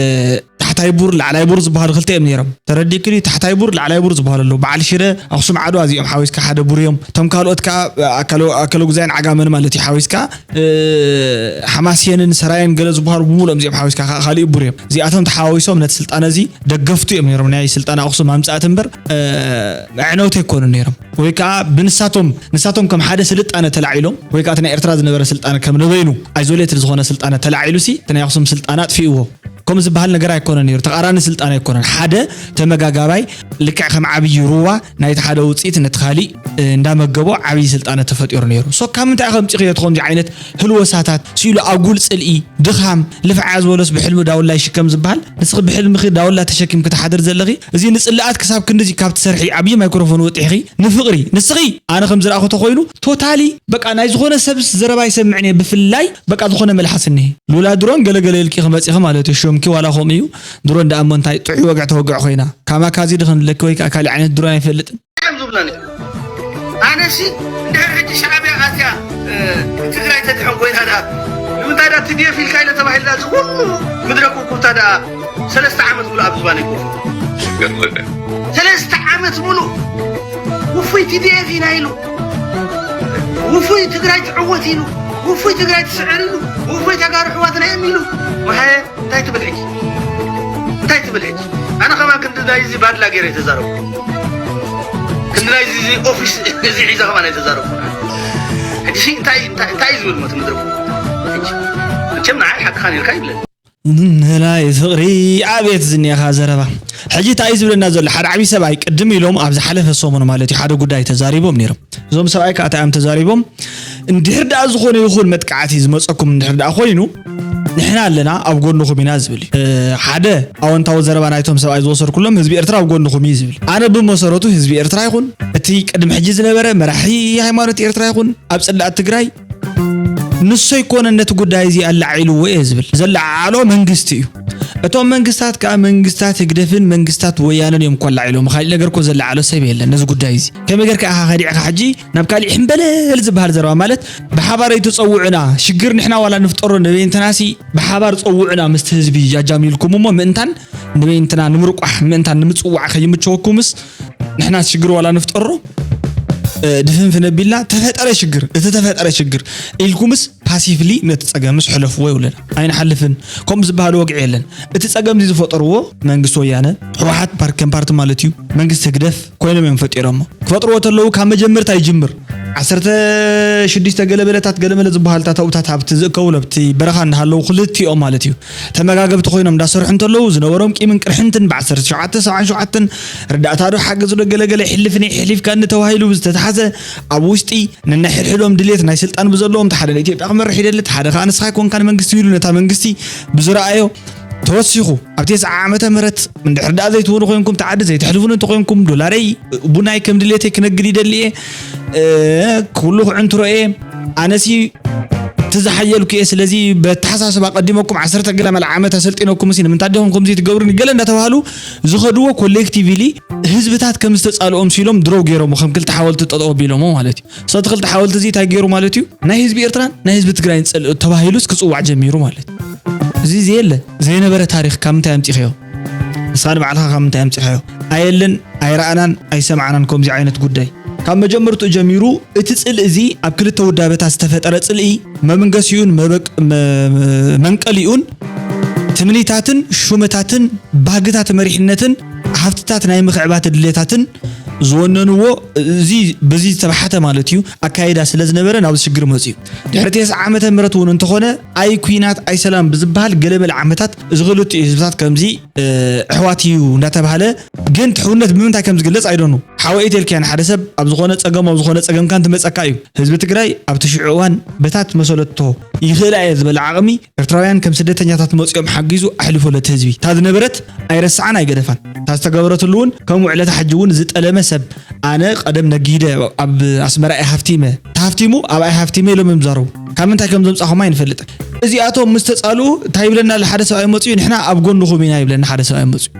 ታሕታይ ቡር ላዕላይ ቡር ዝበሃሉ ክልተ እዮም ነይሮም። ተረዲእክኒ? ታሕታይ ቡር ላዕላይ ቡር ዝበሃሉ ኣለዉ። በዓል ሽረ ኣኽሱም ዓድዋ እዚኦም ሓዊስካ ሓደ ቡር እዮም። እቶም ካልኦት ከዓ ኣከለጉዛይን ዓጋመን ማለት እዩ ሓዊስካ ሓማስየንን ሰራየን ገለ ዝበሃሉ ብምሉኦም እዚኦም ሓዊስካ ከዓ ካሊእ ቡር እዮም። እዚኣቶም ተሓዋዊሶም ነቲ ስልጣነ እዚ ደገፍቱ እዮም ነይሮም። ናይ ስልጣነ ኣኽሱም ኣምፃእቲ እምበር ኣዕነውቲ ኣይኮኑን ነይሮም። ወይ ከዓ ብንሳቶም ንሳቶም ከም ሓደ ስልጣነ ተላዒሎም ወይ ከዓ እቲ ናይ ኤርትራ ዝነበረ ስልጣነ ከም ንበይኑ ኣይዞሌትድ ዝኾነ ስልጣነ ተላዒሉ ሲ እቲ ናይ ኣኽሱም ስልጣነ ኣጥፊእዎ ከም ዝበሃል ነገር ኣይኮነን ነይሩ። ተቓራኒ ስልጣን ኣይኮነን። ሓደ ተመጋጋባይ ልክዕ ከም ዓብዪ ሩባ ናይቲ ሓደ ውፅኢት ነቲ ካሊእ እንዳመገቦ ዓብዪ ስልጣነ ተፈጢሩ ነይሩ። ሶ ካብ ምንታይ ከምፂኽዮ እቲ ከምዚ ዓይነት ህልወሳታት ስኢሉ ኣጉል ፅልኢ ድኻም ልፍዓያ ዝበሎስ ብሕልሚ ዳውላ ይሽከም ዝበሃል? ንስኺ ብሕልምኺ ዳውላ ተሸኪምኪ ትሓድር ዘለኺ እዚ ንፅልኣት ክሳብ ክንድዚ ካብ ትሰርሒ ዓብዪ ማይክሮፎን ወጢሕኺ ንፍቕሪ ንስኺ ኣነ ከም ዝረኣኹ ተኮይኑ ቶታሊ በቃ ናይ ዝኾነ ሰብስ ዘረባ ይሰምዕን እየ ብፍላይ በቃ ዝኾነ መልሓስ እኒሄ ሉላ ድሮን ገለገለ ኢልኪ ክመፂኺ ማለት እዩ። ሽምኪ ዋላ ከምኡ እዩ። ድሮን ደኣ እሞ እንታይ ጥዑይ ወግዒ ተወግዕ ኮይና ካማካዚ ድኽን ለኪ ወይ ከዓ ካሊእ ዓይነት ድሮን ኣይፈልጥን። እዮም ዝብለኒ። ኣነሲ እንድሕር ሕጂ ሻዕብያ ኣትያ ትግራይ ተድሕን ኮይና ደኣ ንምንታይ ደኣ ትድየፍ ኢልካ ኢለ ተባሂልና እዚ ኩሉ ምድረ ኩብኩብታ ደኣ ሰለስተ ዓመት ሙሉ ኣብ ዝባነይ ኮፍ ሰለስተ ዓመት ሙሉ ውፉይ ቲዲኤፍ ኢና ኢሉ ውፉይ ትግራይ ትዕወት ኢሉ ውፉይ ትግራይ ትስዕር ኢሉ ውፉይ ተጋሩ ኣሕዋትና እዮም ኢሉ መሃየ እንታይ ትብል ሕጂ እንታይ ትብል ሕጂ ኣነ ከማን ክንዲ ናይዚ ባድላ ገይረ ተዛረቡ ክንዲ ናይዚ ኦፊስ እዚ ሒዘ ከማን ኣይተዛረቡ ሕጂ እንታይ እንታይ ዝብል ሞት ምድረኩ ሕጂ መቸም ንዓይ ሓቅኻ ነርካ ይብለኒ ናይ ፍቕሪ ኣቤት ዝኒኻ ዘረባ ሕጂ እንታይ ዝብለና ዘሎ ሓደ ዓብዪ ሰብኣይ ቅድም ኢሎም ኣብ ዝሓለፈ ሰሙን ማለት እዩ ሓደ ጉዳይ ተዛሪቦም ነይሮም እዞም ሰብኣይ ከዓ እንታይ እዮም ተዛሪቦም እንድሕር ደኣ ዝኾነ ይኹን መጥቃዕቲ ዝመፀኩም እንድሕር ደኣ ኮይኑ ንሕና ኣለና ኣብ ጎንኹም ኢና ዝብል ሓደ ኣወንታዊ ዘረባ ናይቶም ሰብኣይ ዝወሰድኩሎም ህዝቢ ኤርትራ ኣብ ጎንኹም እዩ ዝብል ኣነ ብመሰረቱ ህዝቢ ኤርትራ ይኹን እቲ ቅድሚ ሕጂ ዝነበረ መራሒ ሃይማኖት ኤርትራ ይኹን ኣብ ፅላእ ትግራይ ንሱ ኣይኮነን ነቲ ጉዳይ እዚ ኣላዒልዎ እየ ዝብል ዘለዓዓሎ መንግስቲ እዩ እቶም መንግስታት ከዓ መንግስታት ህግደፍን መንግስታት ወያነን እዮም እኮ ኣላዒሎም ካሊእ ነገር እኮ ዘለዓሎ ሰብ የለን ነዚ ጉዳይ እዚ ከመይ ገርካ ኢኻ ከዲዕካ ሕጂ ናብ ካሊእ ሕምበለል ዝበሃል ዘረባ ማለት ብሓባር ኣይትፀውዑና ሽግር ንሕና ዋላ ንፍጠሮ ንበይንትናሲ ብሓባር ፀውዑና ምስቲ ህዝቢ ጃጃሚልኩም እሞ ምእንታን ንበይንትና ንምርቋሕ ምእንታን ንምፅዋዕ ከይምቸወኩምስ ንሕና ሽግር ዋላ ንፍጠሮ ድፍንፍን ኣቢልና ተፈጠረ ሽግር እቲ ተፈጠረ ሽግር ኢልኩምስ ፓሲፍሊ ነቲ ጸገምስ ሕለፍዎ ይብለና ኣይንሓልፍን ከምኡ ዝበሃል ወግዒ የለን እቲ ጸገም እዚ ዝፈጠርዎ መንግስቲ ወያነ ሕወሓት ፓር ከም ፓርቲ ማለት እዩ መንግስቲ ህግደፍ ኮይኖም እዮም ፈጢሮሞ ክፈጥርዎ ተለዉ ካብ መጀመርታ ይጅምር ዓሰርተ ሽዱሽተ ገለበለታት ገለመለ ዝበሃል ታተውታት ኣብቲ ዝእከቡ ለብቲ በረኻ እናሃለዉ ክልቲኦም ማለት እዩ ተመጋገብቲ ኮይኖም እንዳሰርሑ እንተለዉ ዝነበሮም ቂምን ቅርሕንትን ብ1777 ርዳእታ ዶ ሓገዝ ዶ ገለገለ ይሕልፍኒ ይሕሊፍካኒ ተባሂሉ ዝተታሓዘ ኣብ ውሽጢ ነናይ ሕድሕዶም ድሌት ናይ ስልጣን ብዘለዎም እቲ ሓደ ንኢትዮጵያ ክመርሕ ይደሊ እቲ ሓደ ከዓ ንስኻ ኣይኮንካን መንግስቲ ኢሉ ነታ መንግስቲ ብዝረኣዮ ተወሲኹ ኣብ ቴስዓ ዓመተ ምህረት እንድሕር ደኣ ዘይትህቡኒ ኮይንኩም እቲ ዓዲ ዘይተሕልፉኒ እንተኮይንኩም ዶላረይ ቡናይ ከም ድሌተይ ክነግድ ይደሊ እየ ኩሉ ክዕንትሮ እየ ኣነሲ እቲ ዝሓየልኩ እየ ስለዚ በተሓሳስባ ቀዲመኩም ዓሰርተ ገለ መለ ዓመት ኣሰልጢነኩም ሲ ንምንታይ ዲኹም ከምዚ ትገብሩኒ ገለ እንዳተባሃሉ ዝኸድዎ ኮሌክቲቪሊ ህዝብታት ከም ዝተፃልኦም ሲሎም ድሮ ገይሮሞ ከም ክልተ ሓወልቲ ጠጠው ኣቢሎሞ ማለት እዩ ሰቲ ክልተ ሓወልቲ እዚ እንታይ ገይሩ ማለት እዩ ናይ ህዝቢ ኤርትራን ናይ ህዝቢ ትግራይን ፅልእ ተባሂሉስ ክፅዋዕ ጀሚሩ ማለት እዩ እዚ እዚ የለ ዘይነበረ ታሪክ ካብ ምንታይ ኣምፂኽዮ ንስኻ ንባዕልኻ ካብ ምንታይ ኣምፂኻዮ ኣየለን ኣይረኣናን ኣይሰማዕናን ከምዚ ዓይነት ጉዳይ ካብ መጀመርትኡ ጀሚሩ እቲ ፅልኢ እዚ ኣብ ክልተ ውዳበታት ዝተፈጠረ ፅልኢ መምንገሲኡን መንቀሊኡን ትምኒታትን ሹመታትን ባህግታት መሪሕነትን ሃፍትታት ናይ ምኽዕባት ድሌታትን ዝወነንዎ፣ እዚ በዚ ዝተባሕተ ማለት እዩ ኣካይዳ ስለ ዝነበረ ናብዚ ሽግር መፅዩ። ድሕሪ ተስዓ ዓመተ ምህረት እውን እንተኾነ ኣይ ኩናት ኣይ ሰላም ብዝበሃል ገለመለ ዓመታት እዚ ክልቲኡ ህዝብታት ከምዚ ኣሕዋት እዩ እንዳተባሃለ፣ ግን ትሕውነት ብምንታይ ከም ዝግለጽ ኣይደኑ። ሓወ ኢተልክያ ንሓደ ሰብ ኣብ ዝኾነ ጸገም ኣብ ዝኾነ ጸገምካን ትመጸካ እዩ። ህዝቢ ትግራይ ኣብቲ ሽዑ እዋን በታት መሰለቶ ይኽእላ እየ ዝበለ ዓቕሚ ኤርትራውያን ከም ስደተኛታት መጺኦም ሓጊዙ ኣሕሊፎ ለቲ ህዝቢ። እታ ዝነበረት ኣይረስዓን ኣይገደፋን። እታ ዝተገበረትሉ እውን ከም ውዕለታ ሕጂ እውን ዝጠለመ ሰብ ኣነ ቀደም ነጊደ ኣብ ኣስመራ እየ ሃፍቲመ። ተሃፍቲሙ ኣብኣይ ሃፍቲመ ኢሎም እዮም ዝዛረቡ። ካብ ምንታይ ከም ዘምጻኹም ኣይንፈልጥን። እዚኣቶም ምስ ተጻልኡ እንታይ ይብለና ኣሎ? ሓደ ሰብኣይ መጽኡ ንሕና ኣብ ጎንኹም ኢና ይብለና ሓደ ሰብኣይ መጽኡ።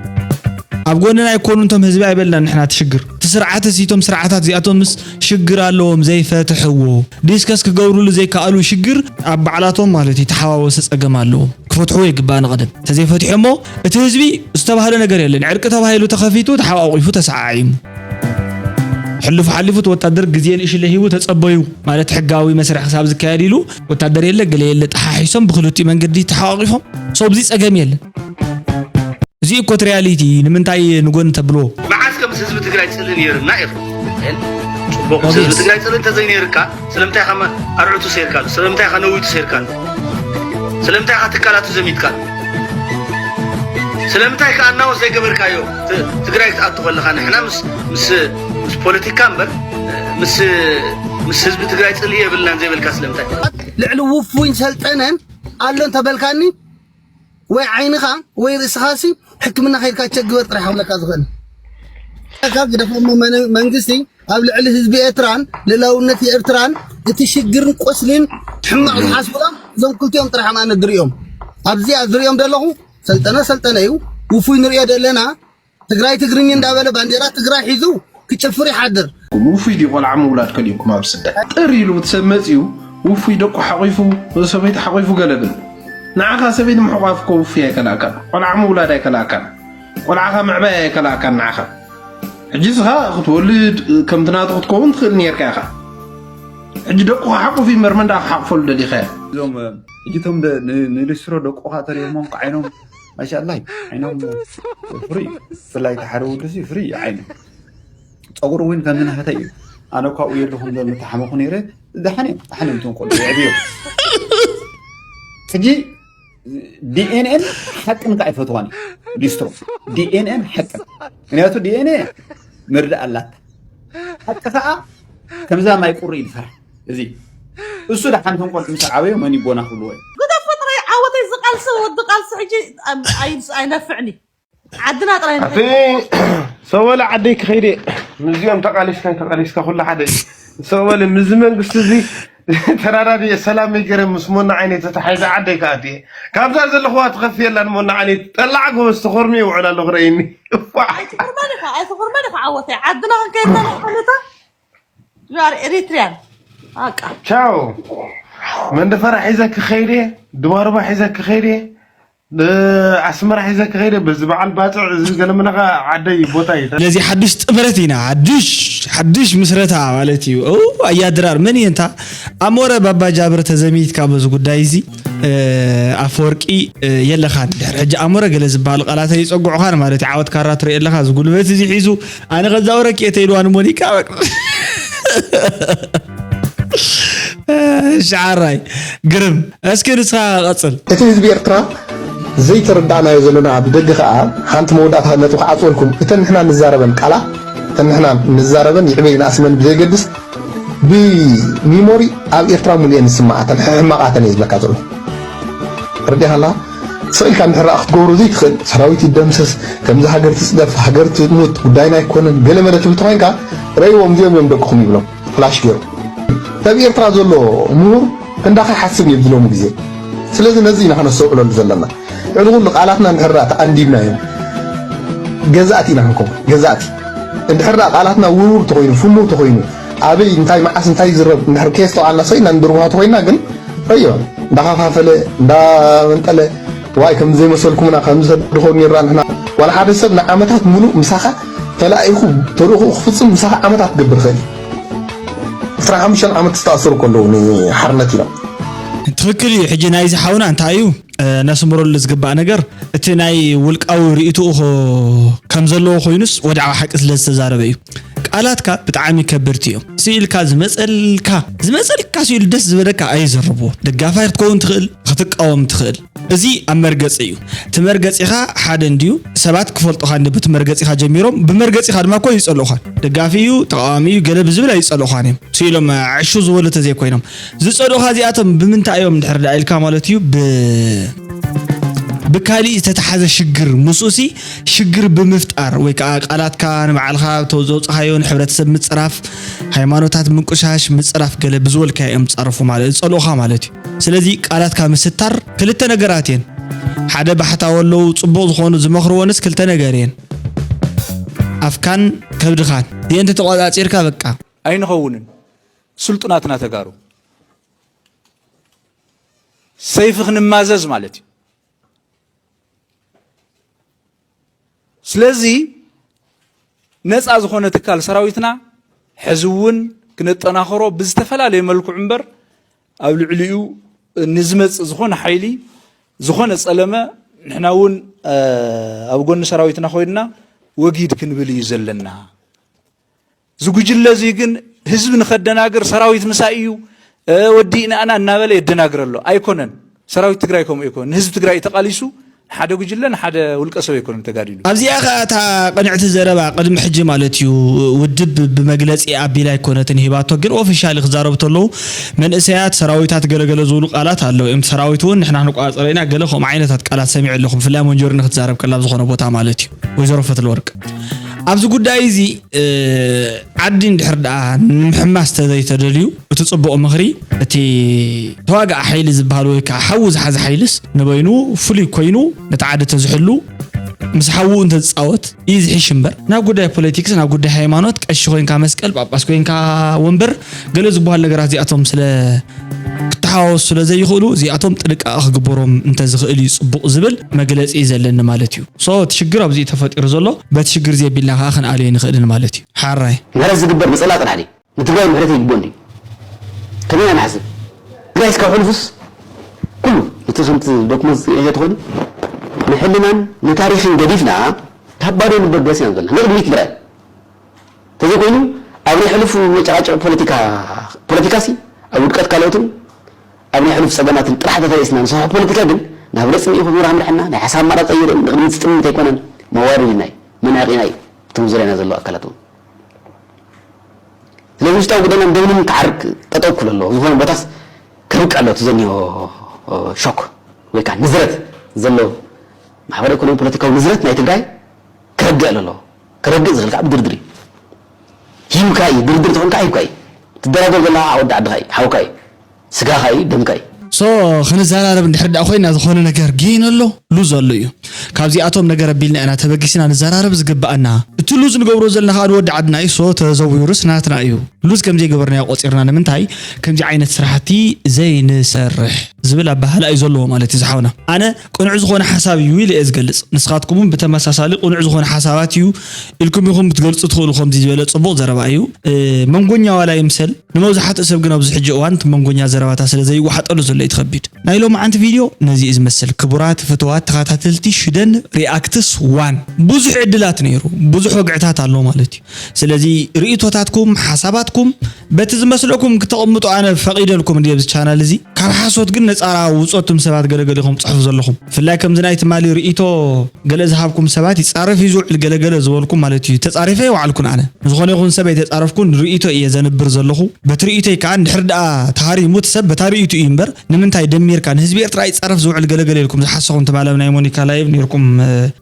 ኣብ ጎንና ኣይኮኑ እንቶም ህዝቢ ኣይበልና ንሕና እቲ ሽግር። እቲ ስርዓት እዚቶም ስርዓታት እዚኣቶም ምስ ሽግር ኣለዎም ዘይፈትሕዎ ዲስከስ ክገብሩሉ ዘይከኣሉ ሽግር ኣብ ባዕላቶም ማለት እዩ ተሓዋወሰ ጸገም ኣለዎም። ክፈትሕዎ ይግባእ ንቐደም። ተዘይፈትሖሞ እቲ ህዝቢ ዝተባህለ ነገር የለን። ዕርቂ ተባሂሉ ተኸፊቱ ተሓቋቂፉ ተሰዓዒሙ። ሕሉፍ ሓሊፉ እቲ ወታደር ግዜ ንእሽለ ሂቡ ተጸበዩ ማለት ሕጋዊ መስርሕ ክሳብ ዝካየድ ኢሉ ወታደር የለ ገለ የለ ጠሓሒሶም ብክልቲኡ መንገዲ ተሓቋቂፎም። ሶ ኣብዚ ጸገም የለን። እዚ እኮ እቲ ሪያሊቲ ንምንታይ ንጎን ተብሎ? መዓስ ከም ምስ ህዝቢ ትግራይ ጽልኢ ነይርና ኢኹም? ጽቡቕ፣ ምስ ህዝቢ ትግራይ ጽልኢ እንተዘይነይርካ ስለምንታይ ኢኻ ኣርዑቱ ሰይርካሉ? ስለምንታይ ኢኻ ነዊቱ ሰይርካሉ? ስለምንታይ ኢኻ ትካላቱ ዘሚትካሉ? ስለምንታይ ከኣ ኣናውንስ ዘይገበርካዮ? ት-፣ ትግራይ ክትኣቱ ከለኻ ንሕና ምስ፣ ምስ፣ ምስ ፖለቲካ እምበር ምስ፣ ምስ ህዝቢ ትግራይ ጽልኢ የብልናን ዘይበልካ ስለምንታይ? ልዕሊ ውፉይን ሰልጠነን ኣሎ እንተበልካኒ ወይ ዓይንኻ ወይ ርእስኻሲ ሕክምና ከይድካ ቸክ ግበር ጥራሕ ክብለካ ዝኽእል። ካብ ግደፎሞ መን-፣ መንግስቲ ኣብ ልዕሊ ህዝቢ ኤርትራን ልእላውነት ኤርትራን እቲ ሽግርን ቁስልን ሕማቕ ዝሓስቡሎም እዞም ክልቲኦም ጥራሕ ኣነ ዝሪኦም። ኣብዚኣ ዝሪኦም ዘለኹ ሰልጠነ ሰልጠነ እዩ። ውፉይ ንሪኦ ዘለና ትግራይ ትግርኝ እንዳበለ ባንዴራ ትግራይ ሒዙ ክጭፍር ይሓድር። ውፉይ ድዩ ቆልዓ ምውላድ ከሊኡኩም ኣብ ስደት? ጥር ኢሉ እቲ ሰብ መጺኡ ውፉይ ደቁ ሓቂፉ ሰበይቲ ሓቂፉ ገለ ብል። ንዓኻ ሰበይቲ ምሕቋፍ እኮ ውፉይ ኣይከላእካን። ቆልዓ ምውላድ ኣይከላእካን። ቆልዓኻ ምዕባይ ኣይከላእካን ንዓኻ። ሕጂ እስኻ ክትወልድ ከምቲ ናቱ ክትከውን ትኽእል ኔርካ ኢኻ። ሕጂ ደቁኻ ሓቁፍ እዩ እምበር መን ደኣ ክሓቁፈሉ ደሊኻዮ? እዞም ሕጂ እቶም ደ-፣ ን-፣ ንሊስትሮ ደቁኻ ተሪኦሞም ከዓይኖም ማሻኣላህ ዓይኖም ፍሩይ እዩ። ብፍላይ እቲ ሓደ ወዲ እዚ ፍሩይ እዩ ዓይኑ። ጸጉሩ እውን ከምዚ ናህተይ እዩ። ኣነ እኳ ኣብኡ የለኹም ዶ ምተሓመኹ ነይረ። ደሓን እዮም፣ ደሓን እዮም እቶም ቆልዑ የዕብዮም። ሕጂ ዲኤንኤን ሓቅን ከዓ ኣይፈትዋን እዩ ሊስትሮ። ዲኤንኤን ሓቅን። ምክንያቱ ዲኤንኤ መርዳእ ኣላታ። ሓቂ ከዓ ከምዛ ማይ ቁሪ እዩ ዝፈርሕ። እዚ እሱ ደሓን እቶም ቆልዑ ምስ ዓበዩ መን ይቦና ክብልዎ እዮም። ግደፎ ጥራይ ዓወተይ ዝቃልሲ ወዲ ቃልሲ ሕጂ ኣይ-፣ ኣይነፍዕን እዩ። ዓድና ጥራይ ኣቲ ሰወለ ዓደይ ክኸይደ ምስዚኦም ተቃሊስካ ተቃሊስካ ኩሉ ሓደ ሰወለ ምስዚ መንግስቲ እዚ ተራዳድየ ሰላም ይገረ ምስ ሞና ዓይነይ ተታሒዘ ዓደይ ክኣትየ ካብዛ ዘለኹዋ ትኸፍየላን ሞና ዓይነይ ጠላዕ ጎበዝ ተኾርሚ ይውዕል ኣለኹ ረእይኒ። እፋዕ። ኣይትኹርመን ኢኻ ኣይትኹርመን ኢኻ ዓወተይ ዓድና ክንከይድ ኣለና። You are Eritrean. በቃ። ቻው። መንደፈራ ሒዘ ክኸይደ ድባርባ ሒዘ ክኸይደ ኣስመራ ሒዘ ክኸይደ በዚ በዓል ባፅዕ እዚ ገለመለኻ ዓደይ ቦታ እዩ። ስለዚ ሓድሽ ጥምረት ኢና ሓድሽ ሓድሽ ምስረታ ማለት እዩ። ኦ ኣያ ድራር መን እየ እንታ ኣሞረ ባባ ጃብር ተዘሚትካ በዚ ጉዳይ እዚ። ኣፈወርቂ የለኻን ድሕሪ ሕጂ ኣሞረ ገለ ዝበሃል ቃላት ኣይፀጉዕኻን ማለት እዩ። ዓወት ካራ ትርኢ ኣለኻ እዚ ጉልበት እዚ ሒዙ ኣነ ከዛ ወረቂ እየ ተይልዋ ንሞኒካ በቃ። ሻዓራይ ግርም እስኪ ንስኻ ቀጽል። እቲ ህዝቢ ኤርትራ ዘይተረዳእናዮ ዘለና ብደገ ከኣ ሓንቲ መወዳእታ ነጥቢ ክዓጽወልኩም እተን ንሕና ንዛረበን ቃላት እተን ንሕና ንዛረበን ይዕበይ ንኣስመን ብዘይገድስ ብሚሞሪ ኣብ ኤርትራ ሙሉኤን ዝስምዓተን ሕሕማቓተን እየ ዝብለካ ዘሎ። ተረዲኻ ኣለኻ? ስቕ ኢልካ እንድሕር ደኣ ክትገብሮ ዘይትኽእል፣ ሰራዊት ይደምሰስ፣ ከምዚ ሃገር ትጽደፍ፣ ሃገር ትሙት፣ ጉዳይና ኣይኮነን፣ ገለ መለ ትብል ተኾይንካ፣ ረእይዎም እዚኦም እዮም ደቅኹም ይብሎም፣ ፍላሽ ገይሩ። ሰብ ኤርትራ ዘሎ ምሁር ክንዳኻ ይሓስብ እዩ ኣብዚ ሎሚ ግዜ። ስለዚ ነዚ ኢና ከነስተውዕለሉ ዘለና። ልዕሊ ኩሉ ቃላትና እንድሕር ደኣ ተኣንዲብናዮም፣ ገዛእቲ ኢና ክንከውን፣ ገዛእቲ። እንድሕር ደኣ ቃላትና ውርውር ተኾይኑ፣ ፍኑው ተኾይኑ፣ ኣበይ እንታይ መዓስ እንታይ ይዝረብ እንድሕር ከየስተውዓልና ሰው ኢና ንድርብኻ ተኾይንና ግን ረዮ እንዳኸፋፈለ እንዳመንጠለ ዋይ ከም ዘይመሰልኩምና ከም ዝሰድኾም ይራ ንሕና ዋላ ሓደ ሰብ ንዓመታት ሙሉእ ምሳኻ ተላኢኹ ተልእኹ ክፍጽም ምሳኻ ዓመታት ክገብር ይኽእል እዩ። ዕስራን ሓሙሽተን ዓመት ዝተኣሰሩ ከለዉ ንሓርነት ኢሎም። ትኽክል እዩ። ሕጂ ናይዚ ሓውና እንታይ እዩ? ነስምረሉ ዝግባእ ነገር፣ እቲ ናይ ውልቃዊ ርእይትኡ ከም ዘለዎ ኮይኑስ ወድዓዊ ሓቂ ስለ ዝተዛረበ እዩ። ቃላትካ ብጣዕሚ ከበድቲ እዮም። ስኢልካ ዝመፀልካ ዝመፀልካ ስኢሉ ደስ ዝበለካ ኣይዘርብዎ። ደጋፋይ ክትከውን ትኽእል፣ ክትቃወም ትኽእል። እዚ ኣብ መርገፂ እዩ። እቲ መርገፂኻ ሓደ እንድዩ። ሰባት ክፈልጡኻ እንዲ በቲ መርገፂኻ ጀሚሮም፣ ብመርገፂኻ ድማ እኮ ይፀልኡኻን። ደጋፊ እዩ፣ ተቃዋሚ እዩ፣ ገለ ብዝብል ኣይፀልኡኻን እዮም። ስኢሎም ዕሹ ዝበሉ ተዘይኮይኖም ዝፀልኡኻ እዚኣቶም ብምንታይ እዮም ድሕር ዳ ኢልካ ማለት እዩ። ብ ብካሊእ ዝተተሓዘ ሽግር ምስኡሲ ሽግር ብምፍጣር ወይ ከዓ ቃላትካ ንባዕልካ ተውፀውፅኻዮ ንሕብረተሰብ ምፅራፍ፣ ሃይማኖታት ምንቁሻሽ ምፅራፍ ገለ ብዝበልካ እዮም ዝፃረፉ ማለት ዝፀልኡኻ ማለት እዩ። ስለዚ ቃላትካ ምስታር ክልተ ነገራት እየን። ሓደ ባሕታዊ ኣለዉ ፅቡቕ ዝኾኑ ዝመኽርዎ ንስ ክልተ ነገር እየን። ኣፍካን ከብድኻን እዚአን ተተቋፃፂርካ በቃ። ኣይንኸውንን። ስልጡናትና ተጋሩ ሰይፊ ክንማዘዝ ማለት እዩ። ስለዚ ነፃ ዝኾነ ትካል ሰራዊትና ሕዚ እውን ክነጠናኽሮ ብዝተፈላለየ መልክዑ እምበር ኣብ ልዕሊኡ ንዝመፅእ ዝኾነ ሓይሊ ዝኾነ ፀለመ ንሕና እውን ኣብ ጎኒ ሰራዊትና ኮይንና ወጊድ ክንብል እዩ ዘለና። ዝጉጅለ እዚ ግን ህዝቢ ንኸደናግር ሰራዊት ምሳይ እዩ ወዲእናና እናበለ የደናግር ኣሎ። ኣይኮነን። ሰራዊት ትግራይ ከምኡ ኣይኮነን። ንህዝቢ ትግራይ እዩ ተቓሊሱ። ሓደ ጉጅለ ንሓደ ውልቀ ሰብ ኣይኮነን ተጋዲሉ። ኣብዚኣ ኸዓ እታ ቅንዕቲ ዘረባ ቅድሚ ሕጂ ማለት እዩ ውድብ ብመግለፂ ኣቢላ ኣይኮነትን ሂባቶ፣ ግን ኦፊሻሊ ክዛረቡ ተለዉ መንእሰያት ሰራዊታት ገለገለ ዝብሉ ቃላት ኣለዉ እዮም። ሰራዊት እውን ንሕና ክንቆፃፀሮ ኢና ገለ ከምኡ ዓይነታት ቃላት ሰሚዐ ኣለኹ፣ ብፍላይ ሞንጆሪኖ ክትዛረብ ከላ ኣብ ዝኾነ ቦታ ማለት እዩ። ወይዘሮ ፈትለወርቅ ኣብዚ ጉዳይ እዚ ዓዲ እንድሕር ደኣ ንምሕማስ ተዘይተደልዩ እቲ ፅቡቕ ምኽሪ እቲ ተዋጋኢ ሓይሊ ዝበሃል ወይ ከዓ ሓዊ ዝሓዘ ሓይልስ ንበይኑ ፍሉይ ኮይኑ ነቲ ዓዲ ተዝሕሉ ምስ ሓዉ እንተዝፃወት እዩ ዝሕሽ እምበር ናብ ጉዳይ ፖለቲክስ ናብ ጉዳይ ሃይማኖት ቀሺ ኮይንካ መስቀል ጳጳስ ኮይንካ ወንበር ገለ ዝበሃል ነገራት እዚኣቶም ስለ ክተሓዋወሱ ስለ ዘይኽእሉ እዚኣቶም ጥንቃቐ ክግበሮም እንተዝኽእል እዩ ፅቡቕ ዝብል መግለፂ እዩ ዘለኒ ማለት እዩ። So እቲ ሽግር ኣብዚ እዩ ተፈጢሩ ዘሎ። በቲ ሽግር እዚ ኣቢልና ከዓ ክንኣልዮ ኣይንኽእልን ማለት እዩ። ሓራይ። ምሕረት ዝግበር ንፀላኢ ጥራሕ ድዩ? ንትግራይ ምሕረት ይግብኦ እንድዩ? ከመይ ኢና ንሓስብ? ትግራይ እስካብ ሕሉፉስ ኩሉ እቲ ከምቲ ዶክመንት ሪኦ ተኾይኑ ንሕልናን ንታሪኽን ገዲፍና ካብ ባዶ ንበገስ ኢና ዘለና ንቕድሚት ምርኣይ ተዘይኮይኑ ኣብ ናይ ሕሉፍ መጨቃጨቂ ፖለቲካ ፖለቲካሲ ኣብ ውድቀት ካልኦትን ኣብ ናይ ሕሉፍ ፀገማትን ጥራሕ ተተሪእስና ንሰርሖ ፖለቲካ ግን ናብ ረፅሚ ኢኹ ምራ ምርሐና ናይ ሓሳብ ኣማራፂ ቀይሩ ንቕድሚት ዝጥምት ኣይኮነን መዋረዲና እዩ መንዓቂና እዩ እቶም ዙርያና ዘለዉ ኣካላት እውን ስለዚ ውሽጣዊ ጉዳይና እንደምንም ክዓርቅ ጠጠው ክብሎ ኣለዎ። ዝኾነ ቦታስ ከብቅዕ ኣለዎ እቲ ዘኒሆ ሾክ ወይ ከዓ ንዝረት ዘሎ ማሕበራዊ ኢኮኖሚ ፖለቲካዊ ንዝረት ናይ ትግራይ ከረግእ ኣለዎ። ከረግእ ዝኽእል ከዓ ብድርድር እዩ። ሂብካ እዩ ድርድር ተኾንካ ሂብካ እዩ። ትደራደር ዘለኻ ወዲ ዓድኻ እዩ፣ ሓውካ እዩ፣ ስጋኻ እዩ፣ ደምካ እዩ። So ክንዘራረብ እንድሕር ደኣ ኮይና ዝኾነ ነገር ጌን ኣሎ ሉዝ ኣሎ እዩ። ካብዚኣቶም ነገር ኣቢልና ኢና ተበጊስና ንዘራረብ ዝግብኣና። እቲ ሉዝ ንገብሮ ዘለና ከዓ ንወዲ ዓድና እዩ። So ተዘዊሩስ ናትና እዩ። ሉዝ ከም ዘይገበርናዮ ቆፂርና ንምንታይ ከምዚ ዓይነት ስራሕቲ ዘይንሰርሕ ዝብል ኣበሃህላ እዩ ዘለዎ ማለት እዩ ዝሓውና። ኣነ ቅኑዕ ዝኾነ ሓሳብ እዩ ኢለ እየ ዝገልፅ። ንስኻትኩም እውን ብተመሳሳሊ ቅኑዕ ዝኾነ ሓሳባት እዩ ኢልኩም ኢኹም ክትገልፁ ትኽእሉ። ከምዚ ዝበለ ፅቡቕ ዘረባ እዩ። መንጎኛ ዋላ ይምሰል ንመብዛሕትኡ ሰብ ግን ኣብዚ ሕጂ እዋን እቲ መንጎኛ ዘረባታት ስለ ዘይወሓጠሉ ዘሎ እዩ እቲ ከቢድ። ናይ ሎማዓንቲ ቪድዮ ነዚ እዩ ዝመስል። ክቡራት ፍቱዋት ተኸታተልቲ ሽደን ሪኣክትስ ዋን ብዙሕ ዕድላት ነይሩ፣ ብዙሕ ወግዕታት ኣሎ ማለት እዩ። ስለዚ ርእይቶታትኩም፣ ሓሳባትኩም በቲ ዝመስለኩም ክተቕምጡ ኣነ ፈቒደልኩም እንድየ ኣብዚ ቻናል እዚ። ካብ ሓሶት ግን ነፃ ውፅኦ እቱም ሰባት ገለገለ ኢኹም ትፅሕፉ ዘለኹም። ብፍላይ ከምዚ ናይ ትማሊ ርእይቶ ገለ ዝሃብኩም ሰባት ይፃረፍ እዩ ዝውዕል ገለገለ ዝበልኩም ማለት እዩ። ተፃሪፈ ኣይወዓልኩን ኣነ። ንዝኾነ ይኹን ሰብ ኣይተፃረፍኩን፣ ርእይቶ እየ ዘንብር ዘለኹ። በቲ ርእይቶይ ከዓ እንድሕር ደኣ ተሃሪሙ እቲ ሰብ በታ ርእይቱ እዩ እምበር ንምንታይ ደሚርካ ንህዝቢ ኤርትራ ይፃረፍ ዝውዕል ገለገለ ኢልኩም ዝሓሰኹም ትማሊ ኣብ ናይ ሞኒካ ላይቭ ነይርኩም።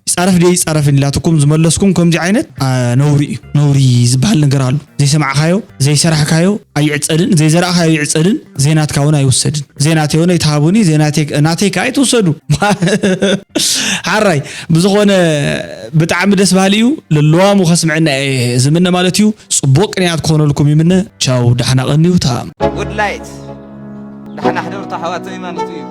ይፃረፍ ድየ ይፃረፍን ኢላትኩም ዝመለስኩም ከምዚ ዓይነት ነውሪ እዩ። ነውሪ ዝበሃል ነገር ኣሎ። ዘይሰማዕካዮ ዘይሰራሕካዮ ኣይዕፀድን፣ ዘይዘራእካዮ ይዕፀድን፣ ዘይናትካ እውን ኣይውሰድን። ዘይናተይ እውን ኣይትሃቡኒ፣ ዘይናተይ ናተይ ከዓ ኣይትውሰዱ። ሓራይ ብዝኾነ ብጣዕሚ ደስ በሃሊ እዩ። ለለዋሙ ከስምዐና እየ ዝምነ ማለት እዩ። ፅቡቕ ቅንያት ክኾነልኩም ይምነ። ቻው፣ ዳሕና ቀንዩ። ተኣም። Good night። ደሓን ኣሕደሩ ኣሕዋተይ ማለት እዩ።